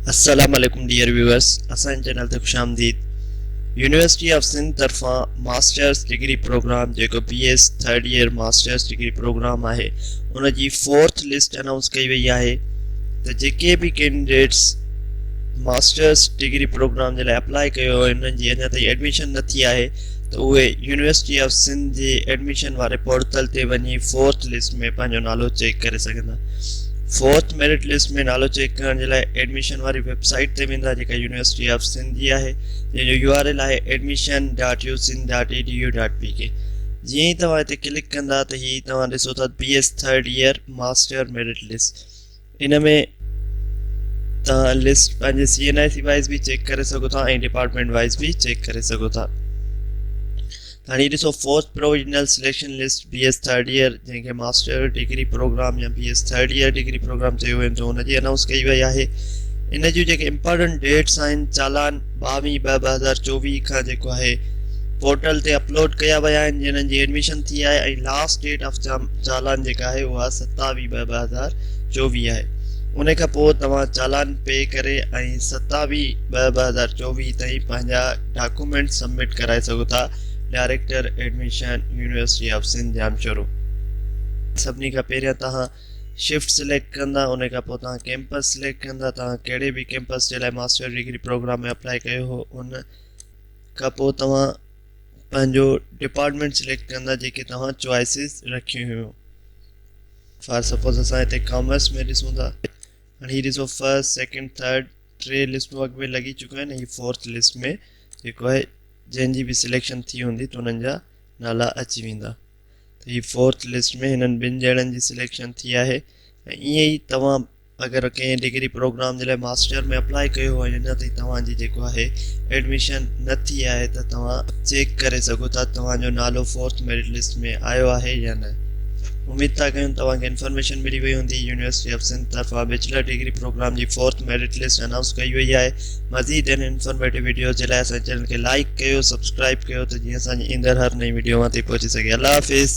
السلام عليڪم dear viewers اسان جي چينل تي خوش آمديد يونيورسٽي آف سنڌ طرفان ماسٽرس ڊگري پروگرام جيڪو B S third year masters degree programme آهي ان جي فورٿ لسٽ انائونس ڪئي وئي آهي ته جيڪي به ڪينڊيڊيٽس ماسٽرس ڊگري پروگرام جي لاء اپلائي ڪيو هو انهن جي اڃا تائين ايڊميشن نه ٿي آهي ته اهي يونيورسٽي آف سنڌ جي ايڊميشن واري پورٽل تي وڃي فورٿ لسٽ ۾ پنهنجو نالو چيڪ ڪري سگهندا. فورٿ ميرٽ لسٽ ۾ نالو چيڪ ڪرڻ جي لاء ايڊميشن واري ويب سائيٽ تي ويندا جيڪا يونيورسٽي آف سنڌ جي آهي جنهن جو يو آر ايل آهي admission dot U Sindh dot E D U dot P K جيئن ئي توهان هتي ڪلڪ ڪندا ته هي توهان ڏسو ٿا B S third year master merit list ان ۾ توهان لسٽ پنهنجي سي اين آء سي وائز به چيڪ ڪري سگهو ٿا ۽ ڊپارٽمينٽ وائز به چيڪ ڪري سگهو ٿا. هاڻي ڏسو fourth provisional selection list B S third year جنهن کي ماسٽر ڊگري پروگرام يا B S third year degree programme چيو ويندو ان جي انائونس ڪئي وئي آهي ان جون جيڪي امپارٽنٽ ڊيٽس آهن چالان 22 2 2024 کان جيڪو آهي پورٽل تي اپلوڊ ڪيا ويا آهن جنھن جي ايڊميشن ٿي آهي ۽ لاسٽ ڊيٽ آف چالان جيڪا آهي اها 27 2 2024 آهي ان کان پوء توهان چالان پي ڪري ۽ 27 2 2024 تائين پنهنجا ڊاڪومينٽ سبمٽ ڪرائي سگهو ٿا director admission university of Sindh Jamshoro. سڀني کان پهريان توهان شفٽ سليڪٽ ڪندا ان کان پوء توهان ڪيمپس سليڪٽ ڪندا توهان ڪهڙي به ڪيمپس جي لاء ماسٽر ڊگري پروگرام ۾ اپلائي ڪيو هو ان کان پوء توهان پنهنجو ڊپارٽمينٽ سليڪٽ ڪندا جيڪي توهان چوائسز رکيون هيون فار سپوز اسان هتي ڪامرس ۾ ڏسون ٿا هاڻي هي ڏسو فرسٽ سيڪنڊ ٿرڊ ٽي لسٽون اڳ ۾ لڳي چڪيون آهن هي فورٿ لسٽ ۾ جيڪو آهي جنهن جي به سليڪشن ٿي هوندي ته انهن جا نالا اچي ويندا ته هي فورٿ لسٽ ۾ هنن ٻن ڄڻن جي سليڪشن ٿي آهي ۽ ائين ئي توهان اگر ڪنهن ڊگري پروگرام جي لاء ماسٽر ۾ اپلائي ڪيو هو ۽ اڃا تائين توهان جي جيڪو آهي ايڊميشن نه ٿي آهي ته توهان چيڪ ڪري سگهو ٿا توهان جو نالو فورٿ ميرٽ لسٽ ۾ آيو آهي يا نه. اميد ٿا ڪيون توهان کي انفارميشن ملي وئي هوندي. يونيورسٽي آف سنڌ طرفان بيچلر ڊگري پروگرام جي فورٿ ميرٽ لسٽ انائونس ڪئي وئي آهي. مزيد اهڙين انفارميٽو وڊيوز جي لاء اسان جي چينل کي لائيڪ ڪيو سبسڪرائيب ڪيو ته جيئن اسان جي ايندڙ هر نئين وڊيو اوهان تائين پهچي سگهي. الله حافظ.